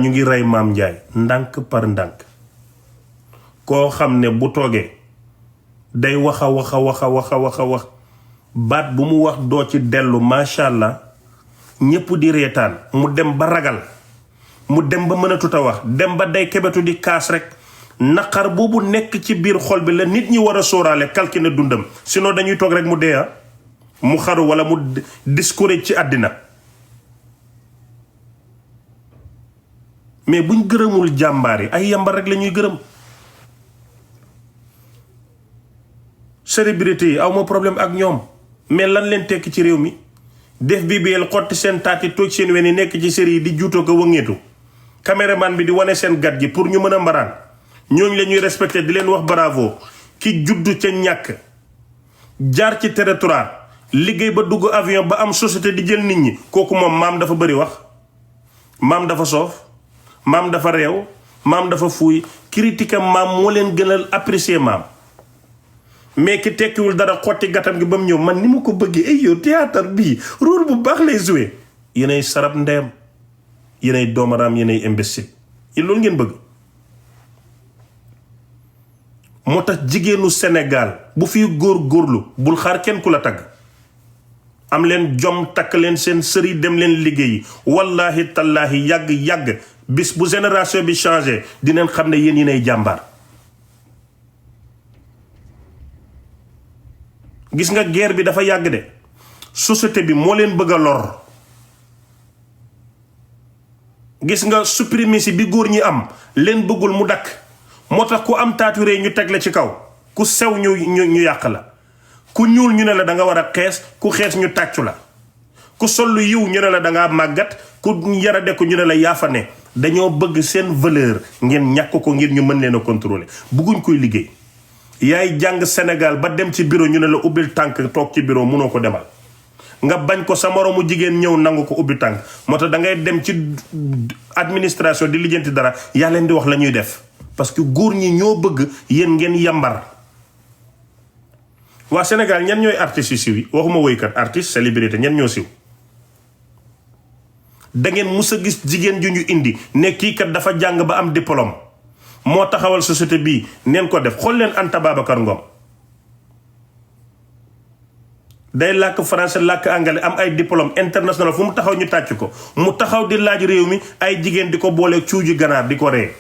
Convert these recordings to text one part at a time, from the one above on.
ñu ngi rey Maam Njaay ndànk par ndànk koo xam ne bu toogee day wax baat bu mu wax doo ci dellu macha allah ñépp di reetaan mu dem ba ragal mu dem ba mënatut a wax dem ba day kebetu di kaas rek naqar boobu nekk ci biir xol bi la nit ñi war a sóoraale calculer dundam sinon dañuy toog rek mu dee mu xaru wala mu discourage ci àddina mais buñ gërëmul jàmbaar yi ay yambar rek la ñuy gërëm. célébrité yi aw ma problème ak ñoom mais lan leen tekk ci réew mi def BBL xotti seen taati toog seen wen yi nekk ci série yi di juutoo ko wëngeetu caméraman bi di wane seen gat gi pour ñu mën a mbaraan ñooñu la ñuy respecté di leen wax bravo ki juddu ca ñàkk jaar ci territoire liggéey ba dugg avion ba am société di jël nit ñi kooku moom maam dafa bëri wax maam dafa soof maam dafa réew maam dafa fuuy critique maam moo leen gënal apprécier maam mais ki tekkiwul dara xotti gatam gi ba mu ñëw man ni ma ko bëggee ay yow théâtre bii rôle bu baax lay joué yéenay sarab ndeyam yéenay doomaraam yéenay imbécile yéen loolu ngeen bëgg. moo tax jigéenu Sénégal bu fi góorlu bul xaar kenn ku la tagg am leen jom takk leen seen sëri dem leen liggéeyi wallahi tallaahi yàgg bis bu génération bi changé dinañ xam ne yéen yéenay jàmbaar. gis nga guerre bi dafa yàgg de société bi moo leen bëgg a lor gis nga suprématie bi góor ñi am leen bëggul mu dakk moo tax ku am taatu réy ñu teg la ci kaw ku sew ñu yàq la ku ñuul ñu ne la da nga war a xees ku xees ñu tàccu la ku sol lu yiw ñu ne la da ngaa màggat ku yara dekku ñu ne la yaa fa ne dañoo bëgg seen valeur ngeen ñàkk ko ngir ñu mën leen a contrôler bëgguñ koy liggéey. yaay jàng Sénégal ba dem ci bureau ñu ne la ubbil tànk toog ci bureau munoo ko demal nga bañ ko sa moroomu jigéen ñëw nangu ko ubbi tànk moo tax da ngay dem ci administration di lijjanti dara yaa leen di wax la ñuy def parce que góor ñi ñoo bëgg yéen ngeen yambar. waa Sénégal ñan ñooy artistes yu siiw yi waxuma woykat artiste célébrité ñan ñoo siiw da ngeen mus a gis jigéen ju ñu indi ne kii kat dafa jàng ba am diplôme moo taxawal société bii neen ko def xool leen Anta Babacar Ngom day làkk français làkk anglais am ay diplôme international fu mu taxaw ñu tàcc ko mu taxaw di laaj réew mi ay jigéen di ko boole cuuju ganaar di ko ree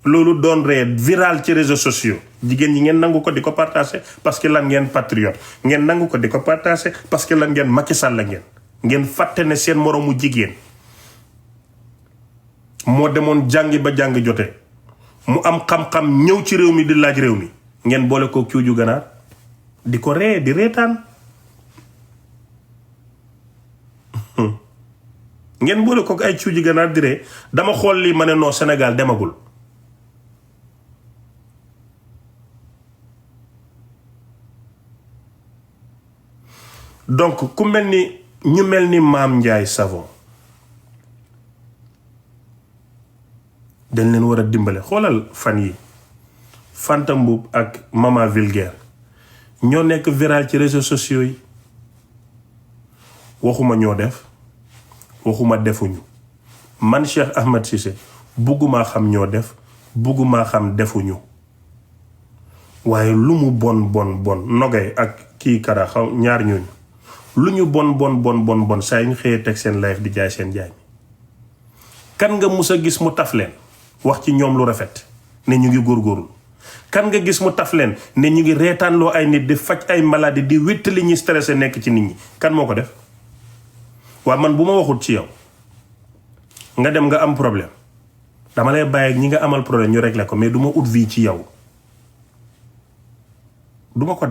loolu doon ree viral ci réseaux sociaux jigéen ñi ngeen nangu ko di ko partagé parce que lan ngeen patriote ngeen nangu ko di ko partagé parce que lan ngeen Macky Sall la ngeen fàtte ne seen moroomu jigéen moo demoon jàngi ba jàng jote mu am xam-xam ñëw ci réew mi di laaj réew mi ngeen boole ko cuuju ganaar di ko ree di reetaan ngeen boole ko ay cuuju ganaar di ree dama xool lii ma ne non Sénégal demagul donc ku mel ni ñu mel ni Maam Njaay Savon dañ leen war a dimbale xoolal fan yi Fanta Mboup ak Mama Vulgaire ñoo nekk viral ci réseaux sociaux yi waxuma ñoo def waxuma defuñu man Cheikh Ahmed Cissé buggumaa xam ñoo def buggumaa xam defuñu waaye lu mu bon nogay ak kii kara xaw ñaar ñooñu lu ñu bon saa yu ñu xëyee teg seen live di jaay seen jaay mi kan nga mus a gis mu taf leen wax ci ñoom lu rafet ne ñu ngi góorgóorlu kan nga gis mu taf leen ne ñu ngi reetaanloo ay nit di faj ay maladie di wéttali ñuy stressé nekk ci nit ñi kan moo ko def waaw man bu ma waxut ci yow nga dem nga am problème dama lay bàyyi ak ñi nga amal problème ñu régler ko mais du ma ut vie ci yow du ma ko def